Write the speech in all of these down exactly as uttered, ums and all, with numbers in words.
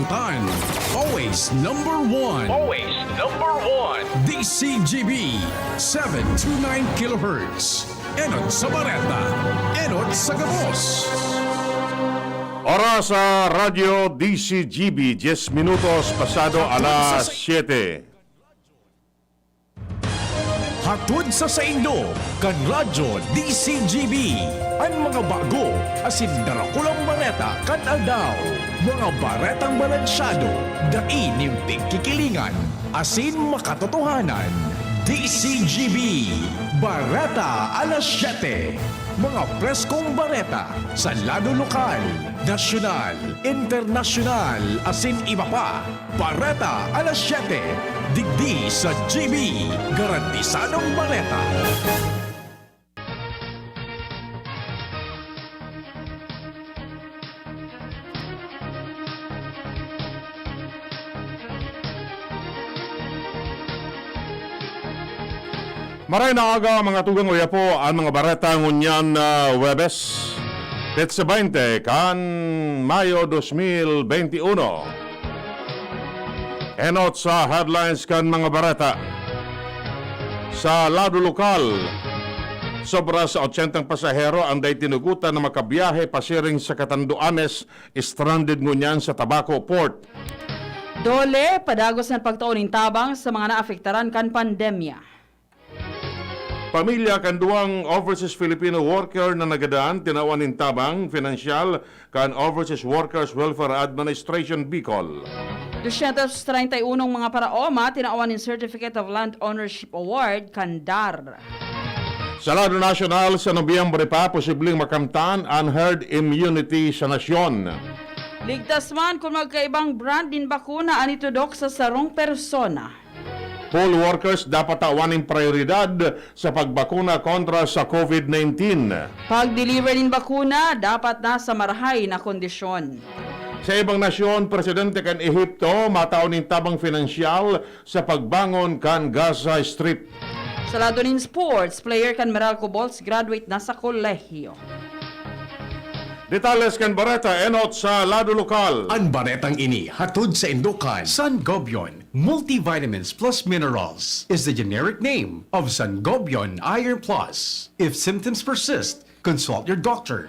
Tan, always number one. Always number one. D C G B, seven two nine kilohertz. Enot sa Bareta, enot sa gabos. Oras sa Radyo D C G B, diyes minutos pasado alas siyete. Hatod sa saindo, kan Radyo D C G B, an mga bago asin darakulang bareta kan aldaw. Mga baretang balansyado, dai nin pigkikilingan, asin makatotohanan. D C G B, Bareta alas siyete. Mga preskong bareta sa lado lokal, nasyonal, internasyonal, asin iba pa. Bareta alas siyete, digdi sa G B, garantisadong bareta. Maray na aga, mga tugang, uya po an mga bareta ngunyan na Huwebes, petsa baynte kan Mayo dos mil benti uno. Enot sa headlines kan mga bareta. Sa lado lokal, sobra sa otsentang pasahero an dai tinugotan na makabiyahe pasiring sa Catanduanes, stranded ngunyan sa Tabaco Port. DOLE, padagos na pagtao nin tabang sa mga naapektaran kan pandemya. Pamilya kan duwang overseas Filipino worker na nagadan tinawan nin tabang pinansyal kan Overseas Workers Welfare Administration, Bicol. Dosyentos treinta y unong mga paraoma tinawan nin Certificate of Land Ownership Award kan DAR. Sa lado nasyonal, sa Nobyembre pa, posibleng makamtan an herd immunity sa nasyon. Ligtas man kun magkaibang brand nin bakuna an itudok sa sarong persona. Poll workers dapat tawan nin prayoridad sa pagbakuna kontra sa COVID nineteen. Pag-deliver nin bakuna dapat nasa marahay na kondisyon. Sa ibang nasyon, presidente kan Ehipto matao nin tabang pinansyal sa pagbangon kan Gaza Strip. Sa lado nin sports, player kan Meralco Bulls graduate na sa kolehiyo. Detalles kan bareta, enot sa lado lokal. An baretang ini hatod saindo kan Sangobion Multivitamins Plus Minerals is the generic name of Sangobion Iron Plus. If symptoms persist, consult your doctor.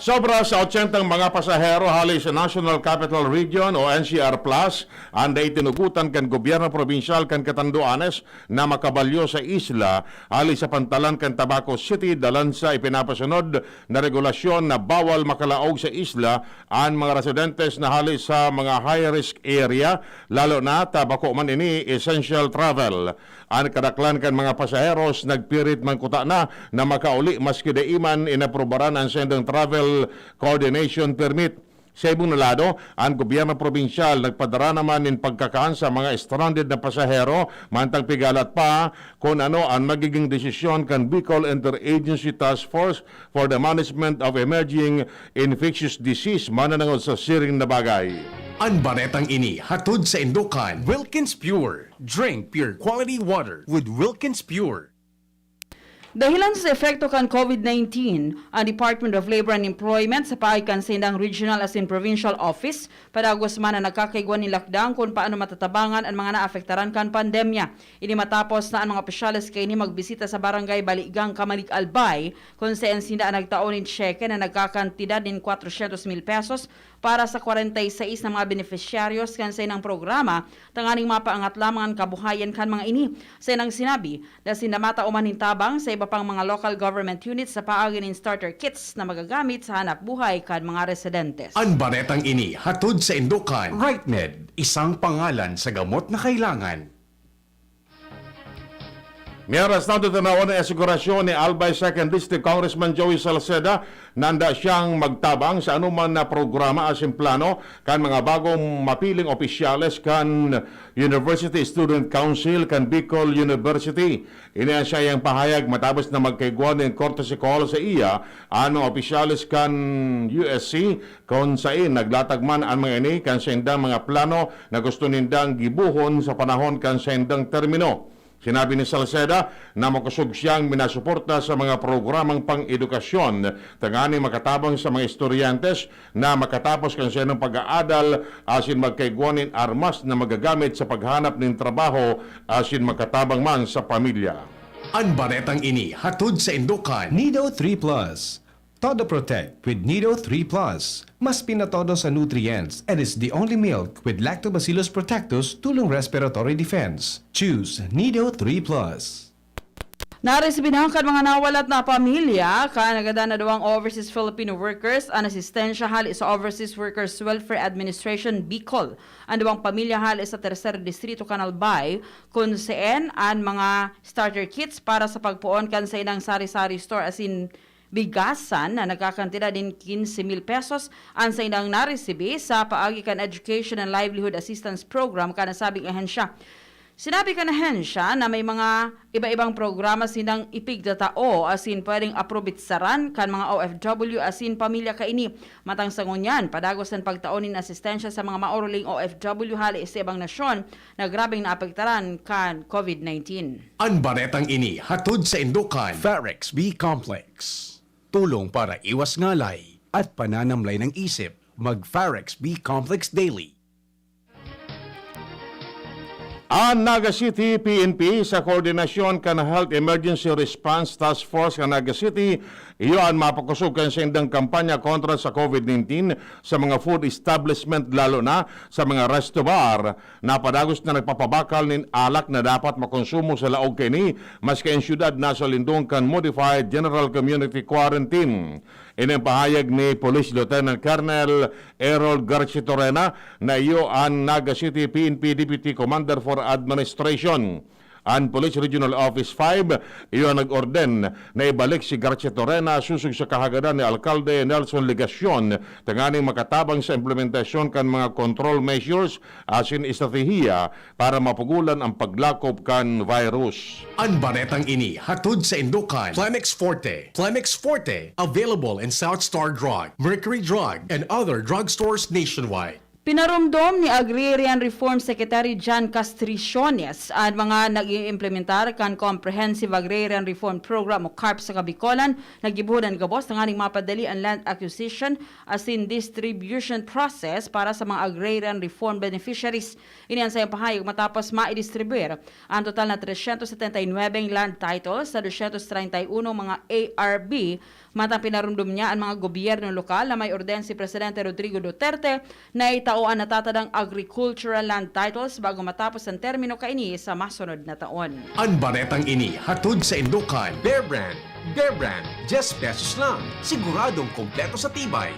Sobra sa otsentang mga pasahero hali sa National Capital Region o N C R Plus an dai tinugotan kan gobyerno probinsyal kan Catanduanes na makabalyo sa isla hali sa pantalan kan Tabaco City dalan sa ipinapasunod na regulasyon na bawal makalaog sa isla an mga residentes na hali sa mga high-risk area, lalo na ta bako man ini essential travel. An kadaklan kan mga pasaheros nagpirit man kuta na na makauli maski dai man inaprobaran an saindang travel coordination permit. Sa ibong na lado, an gobyerno probinsyal nagpadara naman nin pagkakan sa mga stranded na pasahero, mantang pigalat pa kun ano an magiging desisyon kan Bicol Interagency Task Force for the Management of Emerging Infectious Disease mananangod sa siring na bagay. An baretang ini hatod saindo kan Wilkins Pure. Drink pure quality water with Wilkins Pure. Dahelan sa epekto kan COVID nineteen, an Department of Labor and Employment sa paagi kan saindang regional asin provincial office padagos man na nagkakaigwa nin lakdang kun paano matatabangan an mga naapektaran kan pandemya. Ini matapos na an mga opisyales kaini magbisita sa Barangay Baligang, Camalig, Albay, kun saen sinda an nagtao nin tseke na nagkakantidad nin kwatrosyentos mil pesos para sa kwarenta y seis na mga benepisyaryo kan saindang programa, tanganing mapaangat lamang an kabuhayan kan mga ini. Saindang sinabi na sinda matao man nin tabang sa iba pang mga local government units sa paagi nin starter kits na magagamit sa hanap buhay kan mga residentes. An baretang ini hatod saindo kan Rightmed, isang pangalan sa gamot na kailangan. Mientras tanto, tinawan an asigurasyon ni Albay Second District Congressman Joey Salceda na handa siyang magtabang sa anuman na programa asin plano kan mga bagong mapiling opisyales kan University Student Council kan Bicol University. Ini an saiyang pahayag matapos na magkaigwa nin courtesy call sa iya an mga opisyales kan U S C, kun saen naglatag man an mga ini kan saindang mga plano na gusto nindang gibohon sa panahon kan saindang termino. Sinabi ni Salceda na makosog siyang minasuporta sa mga programang pang-edukasyon tanganing makatabang sa mga estudyante na makatapos kan saindang pag-aadal asin magkaigwa nin armas na magagamit sa paghanap nin trabaho asin makatabang man sa pamilya. An baretang ini hatod saindo kan Nido three Plus. Todo Protect with Nido three Plus. Mas pinatodo sa nutrients and is the only milk with Lactobacillus protectus tulong respiratory defense. Choose Nido three Plus. Naresibi na kan mga nawalat na pamilya kan nagadan na duwang overseas Filipino workers an asistensya hali sa Overseas Workers Welfare Administration, Bicol. An duwang pamilya hali sa Tercer Distrito kan Albay, kun seen an mga starter kits para sa pagpoon kan saindang sari-sari store asin bigasan na nagkakantidad nin quince mil pesos an saindang naresibi sa paagi kan Education and Livelihood Assistance Program kan nasabing ahensya. Sinabi kan ahensya na may mga iba-ibang programa sindang ipigtatao asin pwedeng aprobitsaran kan mga O F W asin pamilya kaini. Matang sa ngunyan, padagos an pagtao nin asistensya sa mga maoruling O F W hali sa ibang nasyon na grabeng naapektaran kan COVID nineteen. An baretang ini hatod saindo kan Farex B Complex. Tulong para iwas ngalay at pananamlay ng isip. Mag Farex B Complex Daily. An Naga City P N P sa koordinasyon kan Health Emergency Response Task Force kan Naga City, iyo an mapakosog kan saindang kampanya kontra sa COVID nineteen sa mga food establishment, lalo na sa mga resto bar. Napadagos na nagpapabakal nin alak na dapat makonsumo sa laog kaini, maski an syudad nasa lindong kan Modified General Community Quarantine. Ini an pahayag ni Police Lieutenant Colonel Errol Garchitorena, na iyo an Naga City P N P Deputy Commander for Administration. An Police Regional Office five, iyo an nag-orden na ibalik si Garchitorena sosog sa kahagadan ni Alkalde Nelson Legacion tanganing makatabang sa implementasyon kan mga control measures asin estratehiya para mapugolan an paglakop kan virus. An baretang ini hatod saindo kan Plemex Forte. Plemex Forte, available in South Star Drug, Mercury Drug, and other drugstores nationwide. Pinaromdom ni Agrarian Reform Secretary John Castriciones an mga nag-iimplementar kan Comprehensive Agrarian Reform Program o CARP sa Kabikolan na gibohon an gabos tanganing mapadali an land acquisition asin distribution process para sa mga agrarian reform beneficiaries. Ini an saiyang pahayag matapos maidistribuir an total na trescientos setenta y nuebe land titles sa doscientos treinta y uno mga A R B. Matang pinaromdom niya an mga gobyerno lokal na may orden si Presidente Rodrigo Duterte na itao an natatadang agricultural land titles bago matapos an termino kaini sa masunod na taon. An baretang ini hatod saindo kan Bear Brand. Bear Brand, diyes pesos lang. Siguradong kompleto sa tibay.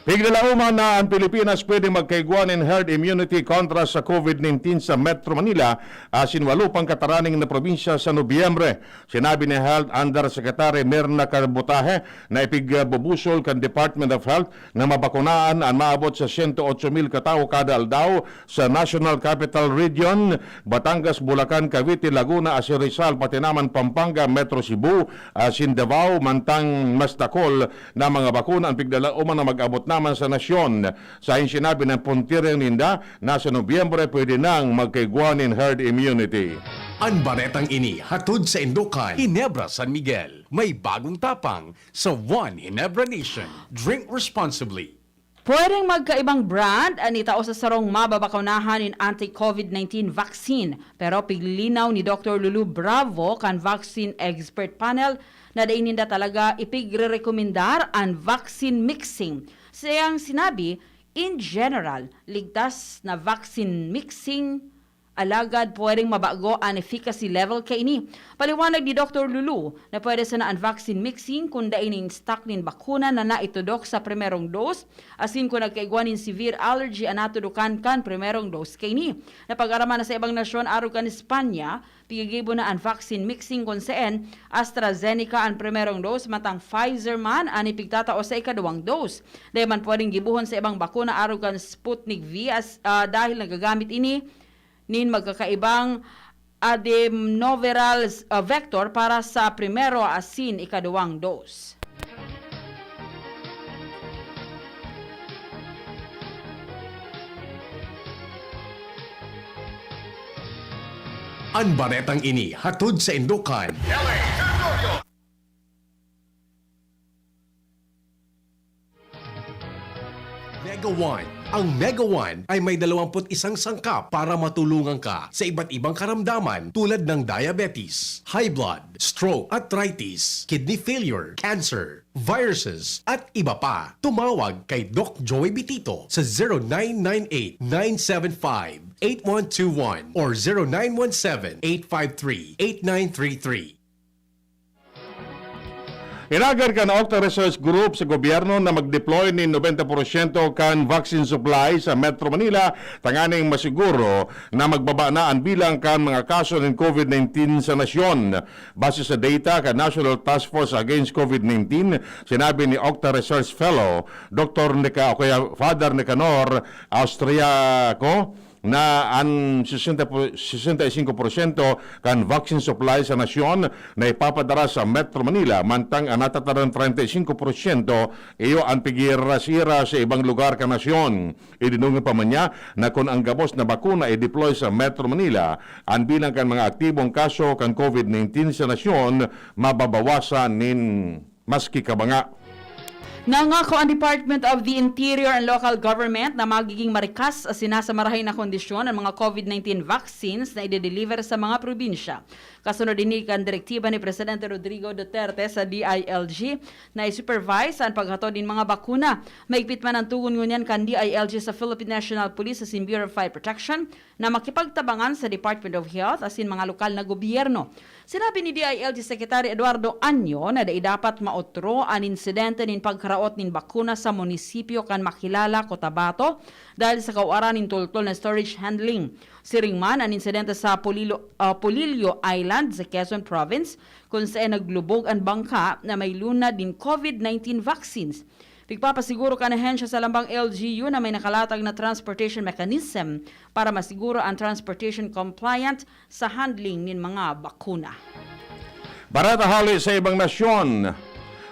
Piglalauman na an Pilipinas pwedeng magkaigwa nin herd immunity kontra sa COVID nineteen sa Metro Manila asin walo pang kataraning na probinsya sa Nobyembre. Sinabi ni Health Undersecretary Mirna Carbutaje na ipigbubusol kan Department of Health na mabakunaan an maabot sa sento otso mil katawo kada aldaw sa National Capital Region, Batangas, Bulacan, Cavite, Laguna, asin Rizal, pati naman Pampanga, Metro Cebu, asin Davao, mantang mas dakul na mga bakuna an piglalauman na mag-abot naman sa nasyon. Sa sinabi ng puntirang ninda na sa Nobyembre pwede nang magkaigwa nin herd immunity. An baretang ini hatod saindo kan Ginebra San Miguel. May bagong tapang sa One Ginebra Nation. Drink responsibly. Pwedeng magkaibang brand an itao sa sarong mababakunahan nin anti-COVID nineteen vaccine, pero piglinaw ni Doktor Lulu Bravo kan Vaccine Expert Panel na dai ninda talaga ipigrerekomendar an vaccine mixing. Sa iyang sinabi, in general, ligtas na vaccine mixing, alagad pwedeng mabago an efficacy level kaini. Paliwanag ni Doktor Lulu na pwede sana an vaccine mixing kun dai nin stock nin bakuna na naitudok sa primerong dose, asin kun nagkaigwa nin severe allergy an natudokan kan primerong dose kaini. Napag-araman na sa ibang nasyon arog kan Espanya, pigigibo na an vaccine mixing kun seen AstraZeneca an primerong dose, mantang Pfizer man an ipigtatao sa ikaduwang dose. Dai man pwedeng gibohon sa ibang bakuna arog kan Sputnik V as, ah, dahil nagagamit ini nin magkakaibang adenoviral, ah, vector para sa primero asin ikaduwang dose. An baretang ini hatod sa Indokan. Mega One. Ang Mega One ay may dalawampu't isang sangkap para matulungan ka sa iba't ibang karamdaman tulad ng diabetes, high blood, stroke, arthritis, kidney failure, cancer, viruses, at iba pa. Tumawag kay Doc Joey Bitito sa zero nine nine eight, nine seven five, eight one two one or zero nine one seven, eight five three, eight nine three three. Inagad kan Octa Research Group sa gobyerno na mag-deploy nin nobenta porsyento kan vaccine supply sa Metro Manila tanganing masiguro na magbaba na an bilang kan mga kaso nin COVID nineteen sa nasyon. Base sa data kan National Task Force Against COVID nineteen, sinabi ni Octa Research Fellow, Doktor Nica-, o kaya Father Nicanor Austriaco, na an sesenta po, sesenta y cinco porsyento kan vaccine supply sa nasyon na ipapadara sa Metro Manila, mantang an natatadang treinta y cinco porsyento iyo an pigirasira sa ibang lugar kan nasyon. Idinungog pa man niya na kun ang gabos na bakuna i-deploy sa Metro Manila, an bilang kan mga aktibong kaso kan COVID nineteen sa nasyon mababawasan nin maski kabanga. Nangako ang Department of the Interior and Local Government na magiging marikas asin nasa marahay na kondisyon ang mga COVID nineteen vaccines na idedeliver sa mga probinsya. Kasunod ini kan direktiba ni Presidente Rodrigo Duterte sa D I L G na i-supervise an paghatod nin mga bakuna. Maigpit man ang tugon ngunyan kan D I L G sa Philippine National Police asin Bureau of Fire Protection na makipagtabangan sa Department of Health asin mga lokal na gobyerno. Sinabi ni D I L G Secretary Eduardo Año na dai dapat maotro an insidente nin pagkaraot nin bakuna sa munisipyo kan Makilala, Cotabato, dahil sa kauaran nin tultol na storage handling. Siring man an insidente sa Polilo-, ah, Polillo Island sa Quezon Province, kun saen naglubog an bangka na may lunad nin COVID nineteen vaccines. Pigpapasiguro kan ahensya sa lambang L G U na may nakalatag na transportation mechanism para masiguro an transportation compliant sa handling nin mga bakuna. Bareta hale sa ibang nasyon.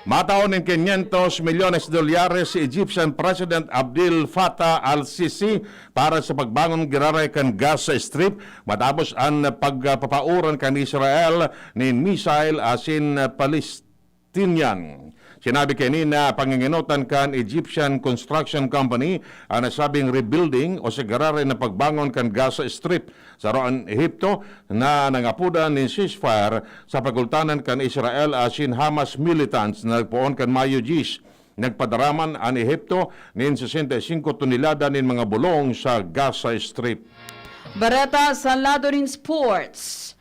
Matao nin quinientos milyones de dolyares si Egyptian President Abdel Fattah al-Sisi para sa pagbangon giraray kan Gaza Strip matapos an pagpapaoran kan Israel nin missile asin Palestinian. Sinabi kaini na pangingenotan kan Egyptian Construction Company an nasabing rebuilding o sa giraray na pagbangon kan Gaza Strip. Saro an Ehipto na nangapodan nin ceasefire sa pagultanan kan Israel asin Hamas militants na nagpoon kan Mayo diyes. Nagpadara man an Ehipto nin sesenta y singko tonelada nin mga bulong sa Gaza Strip. Bareta sa lado nin sports.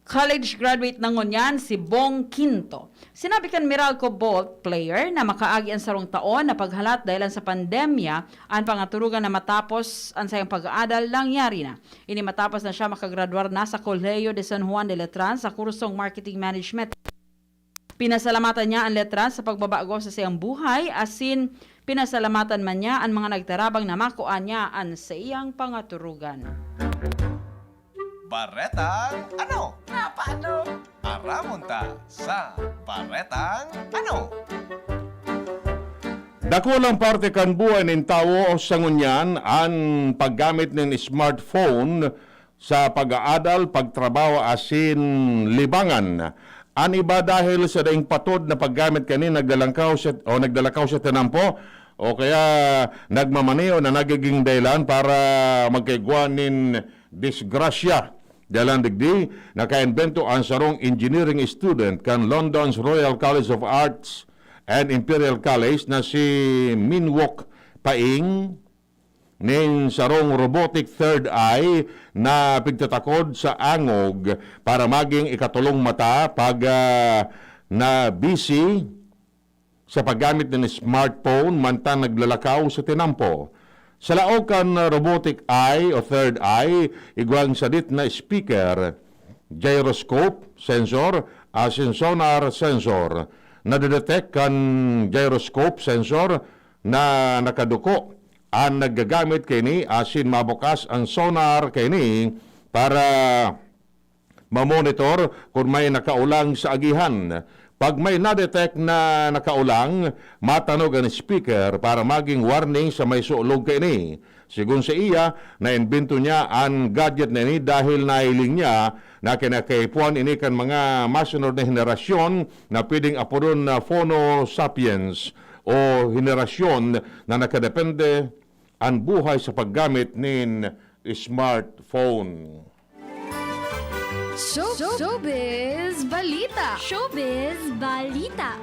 College graduate na ngunyan si Bong Quinto. Sinabi kan Meralco Bolt player na makaagi an sarong taon na paghalat dahelan sa pandemya an pangaturugan na matapos an saiyang pag-aadal nangyari na. Ini matapos na siya makagradwar na sa Colegio de San Juan de Letran sa kursong Marketing Management. Pinasalamatan niya an Letran sa pagbabago sa saiyang buhay, asin pinasalamatan man niya an mga nagtarabang na makua niya an saiyang pangaturugan. Baretang ano? Nga paano? Aramon ta sa Baretang ano? Dakulang parte kan buhay nin tawo sa ngunyan an paggamit nin smartphone sa pag-aadal, pagtrabaho asin libangan. An iba dahil sa daing patod na paggamit kani naglalangkaw sa, o naglalakaw sa tinampo o kaya nagmamaneho na nagiging dahilan para magkaigwa nin disgrasya. Dalan digdi, nakaimbento an sarong engineering student kan London's Royal College of Arts and Imperial College na si Minwook Paing nin sarong robotic third eye na pigtatakod sa angog para maging ikatolong mata pag, ah, na busy sa paggamit nin smartphone mantang naglalakaw sa tinampo. Sa laog kan robotic eye o third eye, igwang sadit na speaker, gyroscope sensor, asin sonar sensor. Nadedetect kan gyroscope sensor na nakaduko an naggagamit kaini asin mabukas an sonar kaini para mamonitor kun may nakaulang sa agihan. Pag may na-detect na nakaolang, matanog an speaker para maging warning sa may sulog kaini. Sigon sa iya, naimbento niya an gadget na ini dahil nahiling niya na kinakaipuhan ini kan mga masunod na henerasyon na pwedeng apodon na Phono Sapiens o henerasyon na nakadepende an buhay sa paggamit nin smartphone. Show, Showbiz Balita! Showbiz Balita!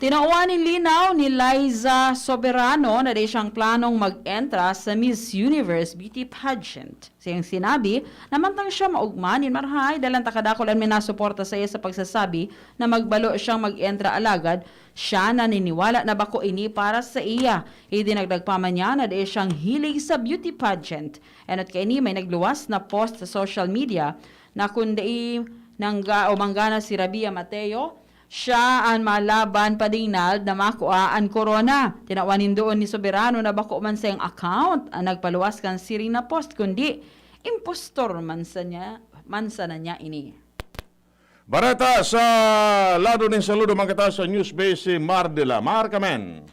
Tinawan nin linaw ni Liza Soberano na dai siyang planong mag-entra sa Miss Universe Beauty Pageant. Sa iyang sinabi, namantang siya maugma nin marahay, dalan ta kadakul an minasuporta saiya sa pagsasabi na magbalo siyang mag-entra alagad siya naniniwala na bako ini para sa iya. Idinagdag pa man niya na dai siyang hilig sa beauty pageant. Enot kaini may nagluwas na post sa social media na kun dai nangga o manggana si Rabia Mateo, siya an malaban pa Dinald na makua an korona. Tinawan nin duon ni Soberano na bako man saiyang account an nagpaluwas kan siring na post, kundi impostor man sa niya, man sana niya ini. Bareta sa lado nin saludo, mangkata sa News Base si Mar de la Mar, kamen.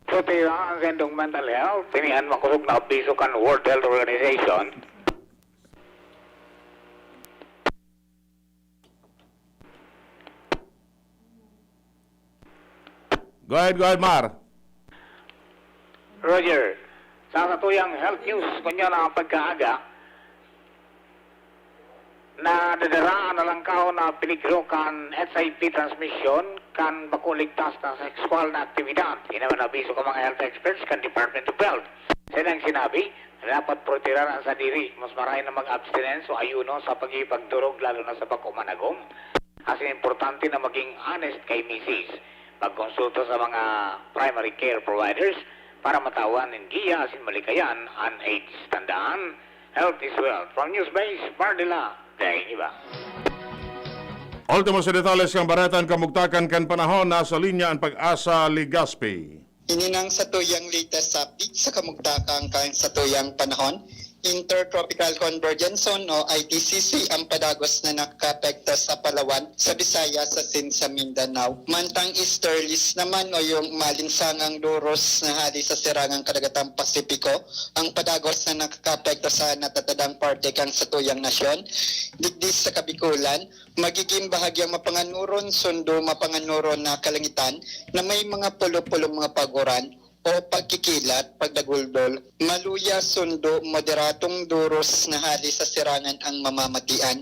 Sa tira ang sendong mental health, ini an makosog na abiso kan World Health Organization. Go ahead, go ahead, Mar. Roger, sa satuyang health news, ngunyan na pagkaaga, nadadara an alangkaw na peligro kan H I V transmission kan bako ligtas na sexual na aktibidad. Ini man abiso kan mga health experts kan Department of Health. Sa ilang sinabi, dapat protehiran an sadiri, mas marahay na mag-abstinence o ayuno sa pagigipagdurog, lalo na sa bako managom. Asin importante na maging honest kay misis. Magkonsulta sa mga primary care providers para matawan nin giya asin malikayan an AIDS. Tandaan, health is wealth. From Newsbase, Bardila, Daing Iba. Ultimo sa detalles kan bareta, an kamugtakan kan panahon. Nasa linya an Pag-asa Legazpi. Ini nang satuyang latest update sa kamugtakan kan satuyang panahon. Intertropical Convergence Zone o I T C C ang padagos na nakakaapekto sa Palawan, sa Visayas asin sa Mindanao. Mantang easterlies naman o yung malinsangang duros na hali sa sirangang kadagatang Pasipiko ang padagos na nakakaapekto sa natatadang parte kan satuyang nasyon. Digdi sa Kabikulan, magiging bahagyang mapanganuron sundo mapanganuron na kalangitan na may mga pulo-pulong mga paguran o pagkikilat, pagdaguldol, maluya sundo moderadong duros na hali sa sirangan ang mamamatian.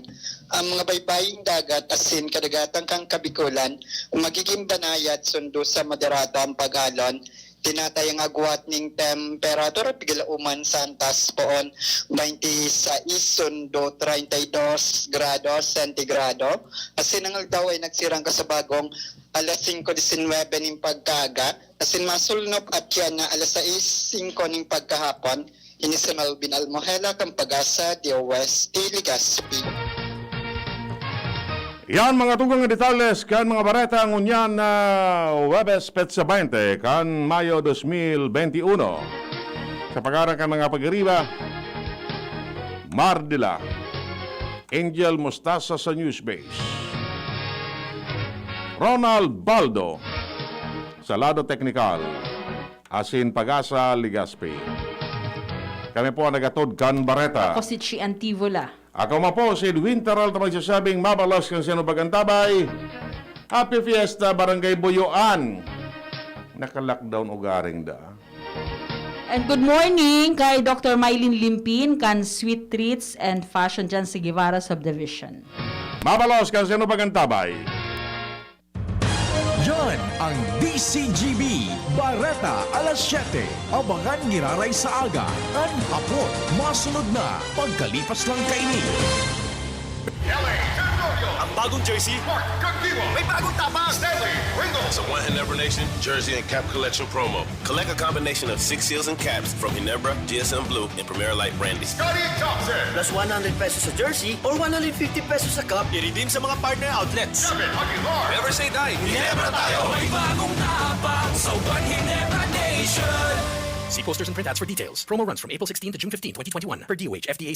Ang mga baybaying dagat asin kadagatan kan Kabikulan magigin banayad sundo sa moderado ang pag-alon. Tinatayang agwat ning temperatura pigilauman sa antas poon, twenty-six sundo treinta y dos grados sentigrado. Asin ang aldaw ay nagsirang kasabagong alas singko disinwebe ning pagkaaga. Asin masulnop at yan na alas sais singko ning pagkahapon, ini si Melvin Almohela kan Pag-asa, D O S T, Legazpi. Yan mga tugang na detalles kan mga bareta ngunyan na Huwebes, petsa baynte kan Mayo dos mil benti uno. Sa pagkaaram kan mga pag-iriba, Mardila, Angel Mostasa sa Newsbase, Ronald Baldo sa lado teknikal, asin Pag-asa Legazpi. Kami po ang nagatod kan bareta. Ako si Chi Antivola. Ako man po si Edwin Taral na magsasabing mabalos kan sino pag-antabay. Happy Fiesta, Barangay Buyoan. Naka-lockdown ugaring da. And good morning kay Doctor Mylene Limpin kan Sweet Treats and Fashion dyan sa Guevara Subdivision. Mabalos kan sino pag-antabay. Yan ang D C G B, Bareta, alas siyete. Abangan giraray sa aga, an hapon, masunod na, pagkalipas lang kaini. L A Territorio. Ang bagong jersey, Mark Gagdiwa. May bagong tapang, Stanley Ringo. Sa One Ginebra Nation Jersey and Cap Collection Promo. Collect a combination of six seals and caps from Ginebra, G S M Blue, and Primera Light Brandy. Scottie Thompson. Plus one hundred pesos sa jersey or one hundred fifty pesos sa cup. I-redeem sa mga partner outlets. David Aguilar. Never say die. Ginebra tayo. May bagong tapang sa One Ginebra Nation. See posters and printouts for details. Promo runs from April sixteen to June fifteen, twenty twenty-one, per D O H, F D A C